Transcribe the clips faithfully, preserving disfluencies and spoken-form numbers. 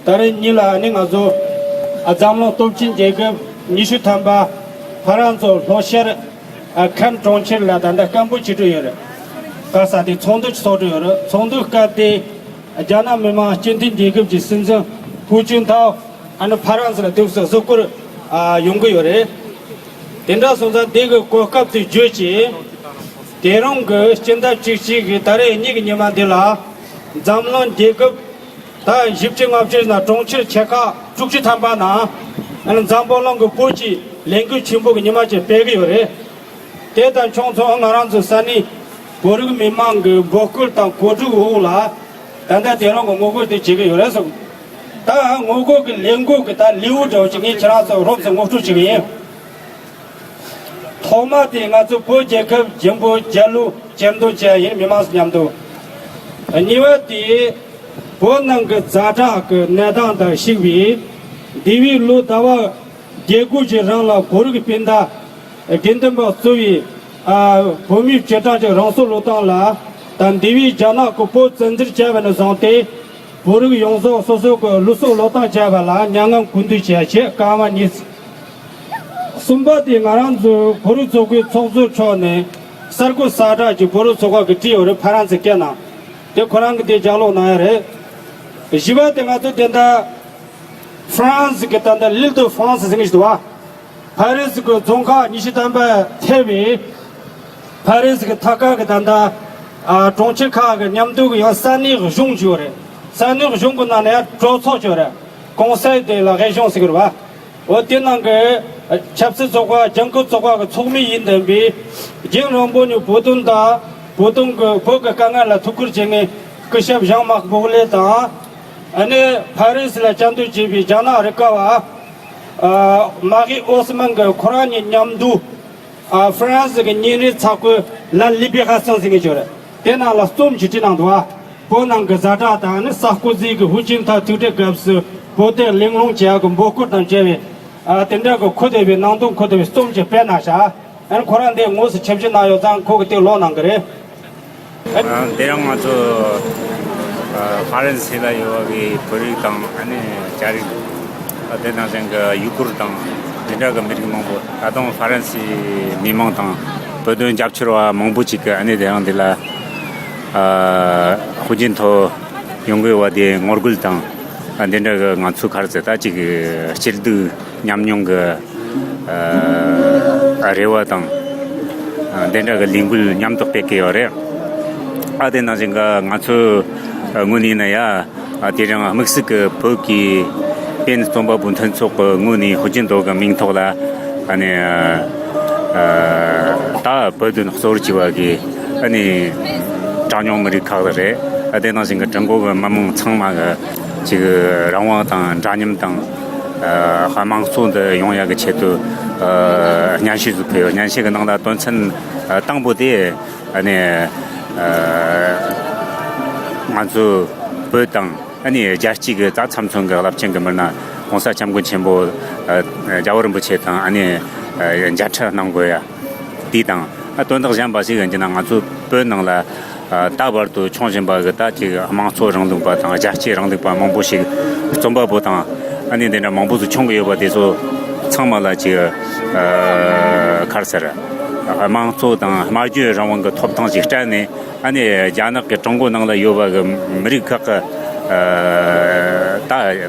ད་རེས་ཉིན་ལ་ནི་ང་ཚོ་ཨ་འཛམ་གླིང་སྟོབས་ཆེན་རྒྱལ་ཁབ་ཉི་ཤུ་ཐམ་པ་ཕ་རན་ཚོ་ལྷོ་ཤར་ཨ་ཁན་གྲོང་ཁྱེར་ལ་ད་ལྟ་སྐད་འབོད་བྱེད་འགྲོ་ཡོད་རེད། ག་ས་དེ་ཚོགས་འདུ་ཚོགས་འགྲོ་ཡོད་རེད། ཚོགས་འདུ་སྐབས་དེ་རྒྱ་ནག་མི་དམངས་སྤྱི་མཐུན་རྒྱལ་ཁབ་ཀྱི་སྲིད་འཛིན་ཧུའུ་ཅིན་ཐའོ་ཨ་ནི་ཕ་རན་སི་ལ་དུས་སུ་གཟིགས་སྐོར་ཨ་ཡོང་གི་ཡོད་རེད། དེ་འདྲ་སོང་ཙང་དེ་གི་གོ་སྐབས་དེ་བརྗོད་ཅིང་། དེ་རིང་གི་སྤྱི་ཟླ་བཅུ་གཅིག་གི་ད་རེས་ཉིན་གྱི་ཉི་མ་འདི་ལ་འཛམ་གླིང་རྒྱལ་ཁབ་ད་བཞི་བཅུ་ལྔ་བཅུ་ན་གྲོང་ཁྱེར་ཆེ་ཁག་དྲུག་ཅུ་ཐམ་པ་ན་ཨ་ནི་འཛམ་བུ་གླིང་གི་བོད་ཀྱི་ལས་འགུལ་ཆེན་པོ་གི་ཉི་མ་ཅིག་སྤེལ་གི་ཡོད་རེད། དེ་དང་ཕྱོགས་མཚུངས་ང་རང་ཚོ་ས་གནས་བོད་རིགས་མི་མང་གི་འབོད་སྐུལ་དང་གོ་སྒྲིག་འོག་ལ་ད་ལྟ་དེ་རིང་གི་ངོ་རྒོལ་དེ་བྱེད་ཀྱི་ཡོད་རེད་གསུངས། ད་ངོ་རྒོལ་གྱི་ལས་འགུལ་གྱི་ད་ལེའུ་འདྲ་བོ་ཅིག་ངས་ཁྱེད་རང་ཚོ་རོབ་ཙམ་ངོ་སྤྲོད་བྱེད་ཀྱི་ཡིན། ཐོག་མ་དེ་ང་ཚོ་བོད་རྒྱལ་ཁབ་རྒྱུན་པོ་རྒྱལ་གླུ་སྤྱི་འདོམས་བྱས་ཡིན་མི་མང་ཚོ་མཉམ་དུ། གཉིས་པ་དེ་བོད་ནང་གི་ཛ་དྲག་གི་གནས་སྟངས་དང་གཤིབ་པའི་འདས་པའི་ལོ་ཟླ་བ་བརྒྱད་དགུ་གི་རིང་ལ་བོད་རིགས་སྤུན་ཟླ་དགེ་འདུན་པ་གཙོས་པའི་ཨ་བོད་མིའི་བྱེ་བྲག་ཅིག་རང་སྲོག་བློས་བཏང་ལ་དང་འདས་པའི་རྒྱ་ནག་གི་བོད་བཙན་འཛུལ་བྱས་པ་ནས་བཟུང་སྟེ། བོད་རིགས་ཡོངས་རྫོགས་སོ་སོ་གི་ལུས་སྲོག་བློས་བཏང་བྱས་པ་ལ་མྱ་ངན་གུས་འདུད་བྱས་ཞེས་བཀའ་མ་ཉིད། གསུམ་པ་དེ་ང་རང་ཚོའི་བོད་རིགས་ཚོགས་པའི་ཚོགས་གཙོ་མཆོག་ནས་གསར་འགོད་གསལ་བསྒྲགས་ཀྱི་བོད་རིགས་ཚོགས་པ་གི་བྲིས་ཡོད་རེད། ཕ་རན་སི་སྐད་ནང་དེ་ཁོ་རང་གི་དེ་ལྗགས་ཀློག་གནང་ཡ་རེད། བཞི་པ་དེ་ང་ཚོ་དེ་འདྲ་ཧྥ་རན་སི་གི་ད་ལྟ་ལིལ་ཏུ་ཧྥ་རན་སི་ཟེར་གི་ཞིག་འདུག་བ། ཕ་རི་སི་གི་རྫོང་ཁག་ཉི་ཤུ་ཐམ་པ་ཐེ་བའི་ཕ་རི་སི་གི་མཐའ་ཁག་གི་ད་ལྟ་ཨ་གྲོང་ཁྱེར་ཁག་གི་མཉམ་དུ་གི་ཡང་ས་གནས་གཞུང་བཅུ་རེད། ས་གནས་གཞུང་གི་ནང་ནས་ཡང་གྲོས་ཚོགས་བཅུ་རེད། Conseil de la région ཟེར་གི་རེད་བ། འོ་དེ་ནང་གི་ཆབ་སྲིད་ཚོགས་པ་ལྗང་ཁུ་ཚོགས་པ་གི་ཚོགས་མི་ཡིན་བསྡད་པའི་རྒྱུན་རིང་པོ་ནས་བོད་དོན་དང་བོད་དོན་གི་བོད་གི་དཀའ་ངལ་ལ་ཐུགས་ཁུར་བྱེད་མཁན་སྐུ་ཞབས་ཞང་མཱག་བོག་ལེ་དང་། ཨ་ནི་ཕ་རི་སི་ལ་བཅའ་སྡོད་བྱས་པའི་རྒྱ་ནག་རིག་པ་བ། ཨ་མ་གི་ཨོ་སི་མན་གྱི་ཁོ་རང་གཉིས་མཉམ་དུ་ཨ་ཧྥ་རན་སི་གི་ཉིན་རེའི་ཚགས་པར་ལ་ལི་བི་ར་སི་ཡོན་ཟེར་མཁན་ཅིག་ཡོད་རེད། དེ་ནང་ལ་རྩོམ་ཅིག་བྲིས་གནང་འདུག་ཨ། བོད་ནང་གི་ཛ་དྲག་དང་ནི་ས་ཀོ་ཛི་གི་ཧུའུ་ཅིན་ཐའོ་ཐུག་འཕྲད་སྐབས་སུ་བོད་དོན་གླེང་སློང་བྱེད་ཡག་གི་འབོད་སྐུལ་དང་བཅས་པའི་ཨ་དེ་འདྲ་གི་འཁོད་བསྡད་པའི་ནང་དོན་འཁོད་བསྡད་པའི་རྩོམ་ཅིག་སྤེལ་གནང་ཤག་ཨ་ནི་ཁོ་རང་འདི་དངོས་སུ་ཆིབས་བསྒྱུར་གནང་ཡོད་ཙང་ཁོ་གི་དེ་ཀློག་གནང་གི་རེད། ཨ་དེ་རིང་ང་ཚོ་ཨ་ཧྥ་རན་སི་ལ་ཡོད་པའི་བོད་རིགས་དང་ཨ་ནི་རྒྱ་རིགས། ཨ་དེ་ནང་བཞིན་གྱི་ཡུ་གུར་དང་དེ་འདྲ་གི་མི་རིགས་མང་པོ། ད་དུང་ཧྥ་རན་སིའི་མི་མང་དང་བོད་དོན་རྒྱབ་སྐྱོར་བ་མང་པོ་ཅིག་གིས་ཨ་ནི་དེ་རིང་འདི་ལ་ཨ་ཧུའུ་ཅིན་ཐའོ་ཡོང་གི་ཡོད་པ་དེ་ངོ་རྒོལ་དང་། ཨ་འདི་འདྲ་གི་ང་ཚོའི་ཁར་ཟེར་ད་ཅིག་གི་སྐྱིད་སྡུག་མཉམ་མྱོང་གི་ཨ་རེ་བ་དང་། ཨ་འདི་འདྲ་གི་ལས་འགུལ་མཉམ་དུ་སྤེལ་གི་ཡོད་རེད། ཨ་དེ་ནང་བཞིན་གི་ང་ཚོའི་ཨ་ངོས་ནས་ཡིན་ན་ཡ། ཨ་དེ་རིང་དམིགས་བསལ་གི་བོད་ཀྱི་དཔེ་རྩོམ་པ་པོ་མཐུན་ཚོགས་ཀྱི་ངོས་ནས་ཧུའུ་ཅིན་ཐའོ་གི་མིང་ཐོག་ལ་ཨ་ནི་ཨ་ད་བོད་དོན་གཙོ་བོར་གྱུར་པ་གི་ཨ་ནི་གྲངས་ཉུང་མི་རིགས་ཁག་ལ་རེད། ཨ་དེ་ནང་བཞིན་གི་ཀྲུང་གོ་གི་མི་མང་ཚང་མ་གི་ཅིག་རང་དབང་དང་འདྲ་མཉམ་དང་ཨ་དམངས་གཙོ་འདི་ཡོང་ཡག་གི་ཆེད་དུ་ཨ་སྙན་ཞུ་ཞིག་ཕུལ་ཡོད། སྙན་ཞུ་གི་ནང་ལ་དོན་ཚན་ཨ་དང་པོ་དེ། ཨ་ནི་ཨ་ང་ཚོ་བོད་དང་ཨ་ནི་རྒྱལ་སྤྱི་གི་ད་ཚབ་མཚོན་གྱི་རླབས་ཆེན་གྱི་མི་སྣ་༸གོང་ས་༸སྐྱབས་མགོན་ཆེན་པོ་ཨ་རྒྱལ་བ་རིན་པོ་ཆེ་དང་ཨ་ནི་ཨ་མཇལ་འཕྲད་གནང་དགོས་ཡ་དེ་དང་། ཨ་དོན་དག་གཞན་པ་ཞིག་ཡིན་གྱི་ན་ང་ཚོ་བོད་ནང་ལ་ཨ་ད་བར་དུ་བྱུང་བཞིན་པ་གི་ད་ཅིག་དམངས་གཙོ་རིང་ལུགས་པ་དང་རྒྱལ་གཅེས་རིང་ལུགས་པ་མང་པོ་ཞིག་རྩོམ་པ་པོ་དང་ཨ་ནི་འདི་འདྲ་མང་པོ་ཞིག་བྱུང་གི་ཡོད་པ་དེ་ཚོ་ཚང་མ་ལ་ཅིག་ཨ་ག་རེ་ཟེར། དམངས་གཙོ་དང་སྨྲ་བརྗོད་རང་དབང་གི་ཐོབ་ཐང་ཞིག་སྤྲད་ནས། ཨ་ནི་རྒྱ་ནག་གི་ཀྲུང་གོ་ནང་ལ་ཡོད་པ་གི་མི་རིགས་ཁག་གི་ཨ་ད་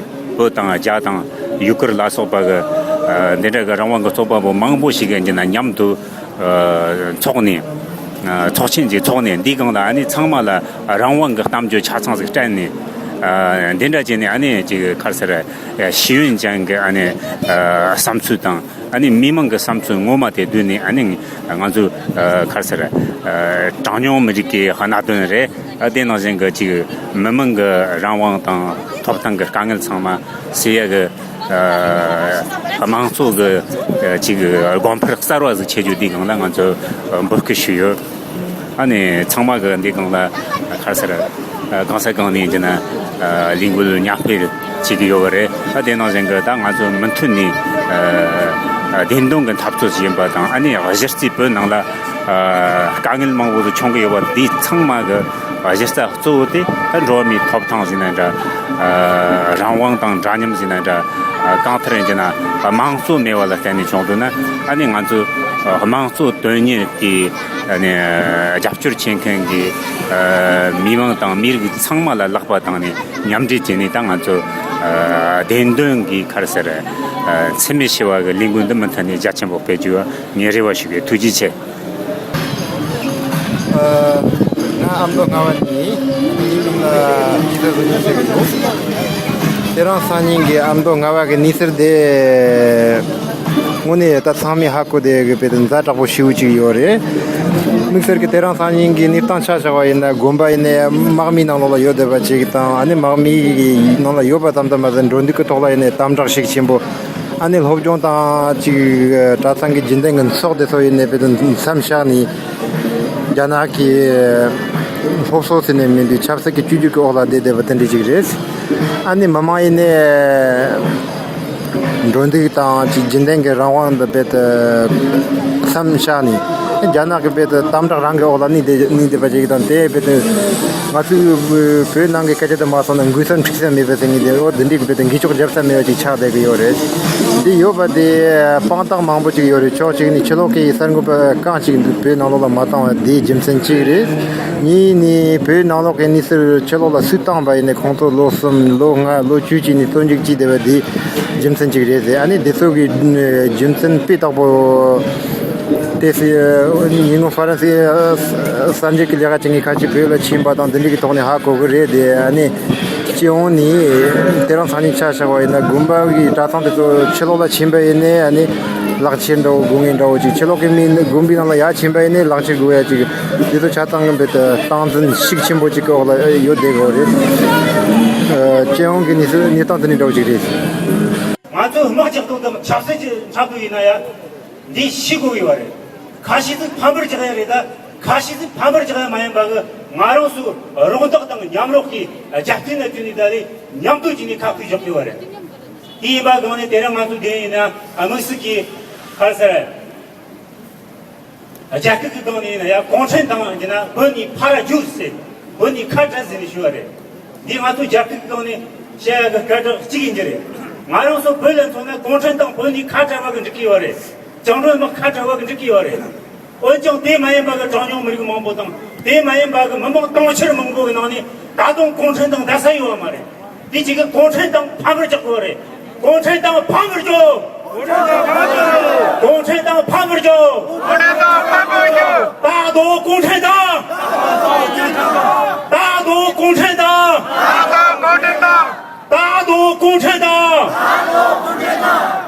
བོད་དང་རྒྱ་དང་ཡུ་གུར་ལ་སོགས་པ་གི་ཨ་འདི་འདྲ་གི་རང་དབང་གི་རྩོད་པ་པོ་མང་པོ་ཞིག་གི་འདི་ན་མཉམ་དུ་ཨ་འཚོགས་ནས། ཨ་ཚོགས་ཆེན་ཅིག་འཚོགས་ནས། འདིའི་སྒང་ལ་ཨ་ནི་ཚང་མ་ལ་རང་དབང་གི་གཏམ་བརྗོད་ཆ་ཚང་ཞིག་སྤྲད་ནས། ཨ་འདི་འདྲ་བྱས་ནས་ཨ་ནི་ཅིག་ག་རེ་ཟེར། ཤེས་ཡོན་ཅན་གྱི་ཨ་ནི་ཨ་བསམ་ཚུལ་དང་། ཨ་ནི་མི་མང་གི་བསམ་ཚུལ་ངོ་མ་དེ་བསྡུས་ནས། ཨ་ནི་ང་ཚོས་ཨ་ག་རེ་ཟེར། ཨ་གྲངས་ཉུང་མི་རིགས་ཀྱི་གནད་དོན་རེད། ཨ་དེ་ནང་བཞིན་གྱི་ཅིག་མི་མང་གི་རང་དབང་དང་ཐོབ་ཐང་གི་དཀའ་ངལ་ཚང་མ་སེལ་ཡ་གི་ཨ་དམངས་གཙོ་གི་ཨ་ཅིག་དགོངས་པ་གསར་བ་ཟིག་ཆེ་རྒྱུ་དེའི་སྒང་ལ་ང་ཚོས་འབོད་སྐུལ་ཞུས་ཡོད། ཨ་ནི་ཚང་མ་གི་འདི་སྒང་ལ་ག་རེ་ཟེར། གང་ས་གང་ནས་ཡིན་ན་ལས་འགུལ་མཉམ་སྤེལ་བྱེད་ཀྱི་ཡོད་པ་རེད། ཨ་དེ་ནང་བཞིན་གྱི་ད་ང་ཚོ་མུ་མཐུད་ནས་བདེན་དོན་གྱི་འཐབ་རྩོད་ཡིན་པ་དང་། ཨ་ནི་གཞི་རྩའི་བོད་ནང་ལ་དཀའ་ངལ་མང་པོ་ཞིག་བྱུང་གི་ཡོད་པ་འདི་ཚང་མ་གི་ གཞི་རྩ་གཙོ་བོ་དེ་ད་འགྲོ་བ་མིའི་ཐོབ་ཐང་ཟེར་ན་འདྲ། ཨ་རང་དབང་དང་འདྲ་མཉམ་ཟེར་ན་འདྲ། ཨ་གང་ལྟར་ཡིན་གྱི་ན་དམངས་གཙོ་མེད་པ་ལ་བརྟེན་ནས་བྱུང་འདུག་ན། ཨ་ནི་ང་ཚོ་ཨ་དམངས་གཙོ་དོན་གཉེར་གྱི་ཨ་ནི་རྒྱབ་སྐྱོར་བྱེད་མཁན་གྱི་ཨ་མི་མང་དང་མི་རིགས་ཚང་མ་ལ་ལག་པ་བཏང་ནས་མཉམ་འབྲེལ་བྱས་ནས། ད་ང་ཚོ་ཨ་བདེན་དོན་གྱི་ཁར་ཟེར་ཨ་འཚེ་མེད་ཞི་བ་གི་ལས་འགུལ་འདི་མུ་མཐུད་ནས་རྒྱ་ཆེན་པོ་སྤེལ་རྒྱུ་ངས་རེ་བ་ཞུ་གི། ཐུགས་རྗེ་ཆེ། ཨ་ང་ཨ་མདོ་རྔ་བ་ནས་ཡིན། ངའི་མིང་ལ་ཡིག་ཚགས་སུ་ཉི་ཟེར་གི་འདུག་དེ་རིང་སང་ཉིན་གྱི་ཨ་མདོ་རྔ་བ་གི་གནས་ཚུལ་དེ་དངོས་གནས་ད་ཚང་མས་ཧ་གོ་བསྡད་གི་དཔེ་དེ་ཛ་དྲག་པོ་ཞེ་པོ་ཅིག་ཡོད་རེད། དམིགས་བསལ་གྱི་དེ་རིང་སང་ཉིན་གྱི་གནས་སྟངས་ཆ་བཞག་པ་ཡིན་ན། དགོན་པ་ཡིན་ནའི་དམག་མིའི་ནང་ལོགས་ལ་ཡོད་བསྡད་པ་ཅིག་དང་། ཨ་ནི་དམག་མིའི་ནང་ལ་ཡོད་པ་ཙམ་དུ་མ་ཟད་འགྲོ་འདུག་གི་ཐོག་ལ་ཡིན་ནའི་དམ་དྲག་ཤུགས་ཆེན་པོ། ཨ་ནི་སློབ་སྦྱོང་དང་ཅིག་གྲྭ་ཚང་གི་རྒྱུན་ལྡན་གྱི་ཚོགས་དེ་ཚོ་ཡིན་ནའི་དཔེ་དེ་མཚམས་བཞག་ནས་རྒྱ་ནག་གི་སློབ་གསོ་ཟེར་ནས་མི་འདུག་ཆབ་སྲིད་ཀྱི་བཅོས་བསྒྱུར་གྱི་འོག་ལ་བསྡད་བསྡད་པ་དེ་འདྲ་ཅིག་རེད། ཨ་ནི་མི་མང་ཡིན་ནའི་འགྲོ་འདུག་དང་ཅིག་རྒྱུན་ལྡན་གྱི་རང་དབང་དང་དཔེ་དེ་མཚམས་བཞག་ནས། རྒྱ་ནག་གི་དཔེ་དེ་དམ་དྲག་རང་གི་འོག་ལ་གནས་བསྡད་གནས་བསྡད་པ་ཅིག་དང་། དེ་དཔེ་དེ་ང་ཚོའི་བོད་ནང་གི་སྐད་ཆ་དེ་མ་སོང་ན་འགུལ་ས་འཁྲིག་ས་མེད་པ་ཟེར་ངེས་དེ། འོ་འདི་འདྲའི་གི་དཔེ་དེ་འགུལ་སྐྱོད་རྒྱབ་ས་མེད་པ་ཅིག་ཆགས་བསྡད་གི་ཡོད་རེད། འདི་ཡོད་པ་དེ་དཔང་རྟགས་མང་པོ་ཅིག་ཡོད་རེད། ཕྱོགས་གཅིག་ནས་ཕྱི་ལོགས་ཀྱི་གསར་འགོད་པ་རྐང་གཅིག་བོད་ནང་ལོགས་ལ་མ་བཏང་བ་དེའི་རྒྱུ་མཚན་གཅིག་རེད། གཉིས་ནས་བོད་ནང་ལོགས་ཀྱི་གནས་ཚུལ་ཕྱི་ལོགས་ལ་སུས་བཏང་བ་ཡིན་ནའི་ཁོང་ཚོ་ལོ་གསུམ་ལོ་ལྔ་ལོ་བཅུ་གཅིག་ནས་བཙོན་འཇུག་བྱས་བསྡད་པ་དེའི་རྒྱུ་མཚན་གཅིག་རེད་ཟེར། ཨ་ནི་འདི་ཚོ་གི་རྒྱུ་མཚན་དཔེ་དག་པོ་དེ་སི་ཉིན་མོ་ཧྥ་རན་སི་གསར་འགྱུར་གྱི་ལས་ཀ་བྱེད་མཁན་ཁ་ཅིག་བོད་ལ་ཕྱིན་པ་དང་འདི་འདྲ་གི་ཐོག་ནས་ཧ་གོ་གི་རེད་དེ། ཨ་ནི་སྤྱི་ཡོངས་ནས་དེ་རིང་སང་ཉིན་ཆ་བཞག་པ་ཡིན་ན། དགོན་པ་གི་གྲྭ་ཚང་དེ་ཚོ་ཕྱི་ལོགས་ལ་ཕྱིན་པ་ཡིན་ནའི་ཨ་ནི་ལག་ཁྱེར་འདྲ་བོ་དགོས་ངེས་འདྲ་བོ་ཅིག་ཕྱི་ལོགས་ཀྱི་མི་དགོན་པའི་ནང་ལ་ཡར་ཕྱིན་པ་ཡིན་ནའི་ལག་ཁྱེར་དགོས་ཡ་ཅིག་དེ་ཚོ་ཆ་ཚང་གི་བོད་དུ་སྟངས་འཛིན་ཤུགས་ཆེན་པོ་ཅིག་གི་འོག་ལ་ཡོད་བསྡད་ཡོད་རེད། ཨ་སྤྱི་ཡོངས་ཀྱི་གནས་ཚུལ་གནས་སྟངས་དེ་འདྲ་འདྲ་བོ་ཅིག་རེད། ང་ཚོ་དམག་རྒྱག་སྟངས་དང་ཆབ་སྲིད་ཀྱི་འཆར་འགོད་ཡིན་ན་ཡང་འདི་ཤེས་དགོས་ཡོད་རེད། ཁ་ཤས་ཚོ་ཕམ་པར་རྒྱག་ཡ་རེད། ད་ཁ་ཤས་ཚོ་ཕམ་པར་རྒྱག་ཡ་མ་ཡིན་པ་གི་ང་རང་ཚོ་རོགས་འདེགས་དང་མཉམ་རོགས་ཀྱི་རྒྱབ་རྟེན་ལ་བརྟེན་ནས་ད་རེས་མཉམ་དུ་བྱས་ནས་ཁ་གཏད་བཞག་དགོས་པ་རེད། དེ་ཡིན་པ་གང་ནས་དེ་རིང་ང་ཚོ་བསྡད་ཡིན་ན་དམིགས་བསལ་གྱི་ག་རེ་ཟེར། རྒྱ་སྐད་ཀྱི་སྒང་ནས་ཡིན་ན་ཡང་གུང་ཁྲན་ཏང་ཡིན་ན་བོད་ནས་ཕར་རྒྱུགས་ཟེར། བོད་ནས་ཁ་བྲལ་ཟེར་ནས་ཞུ་བ་རེད། འདི་ང་ཚོ་རྒྱ་སྐད་ཀྱི་སྒང་ནས་བཤད་ཡ་གི་སྐད་གྲགས་གཅིག་ཡིན་གྱི་རེད། ང་རང་ཚོ་བོད་ལ་མཚོན་ན་གུང་ཁྲན་ཏང་བོད་ནས་ཁ་བྲལ་བ་གི་འགྲིག་གི་ཡོད་རེད། བཅིངས་འགྲོལ་དམག་ཁ་བྲལ་བ་གི་འགྲིག་གི་ཡོད་རེད། འོན་ཀྱང་དེ་མ་ཡིན་པ་གི་གྲངས་ཉུང་མི་རིགས་མང་པོ་དང་དེ་མ་ཡིན་པ་གི་མི་མང་དུང་ཕྱུར་མང་པོ་གི་ནང་ནས་ད་དུང་གུང་ཁྲན་ཏང་རྡ་ས་ཡོད་པ་མ་རེད། དེ་གཅིག་གི་གུང་ཁྲན་ཏང་ཕམ་པར་རྒྱག་དགོས་རེད། གུང་ཁྲན་ཏང་ཕམ་པར་རྒྱོབ། གུང་ཁྲན་ཏང་ཕམ་པར་རྒྱོབ། རྟག་ཏུ་གུང་ཁྲན་ཏང་། རྟག་ཏུ་གུང་ཁྲན་ཏང་། རྟག་ཏུ་གུང་ཁྲན་ཏང་།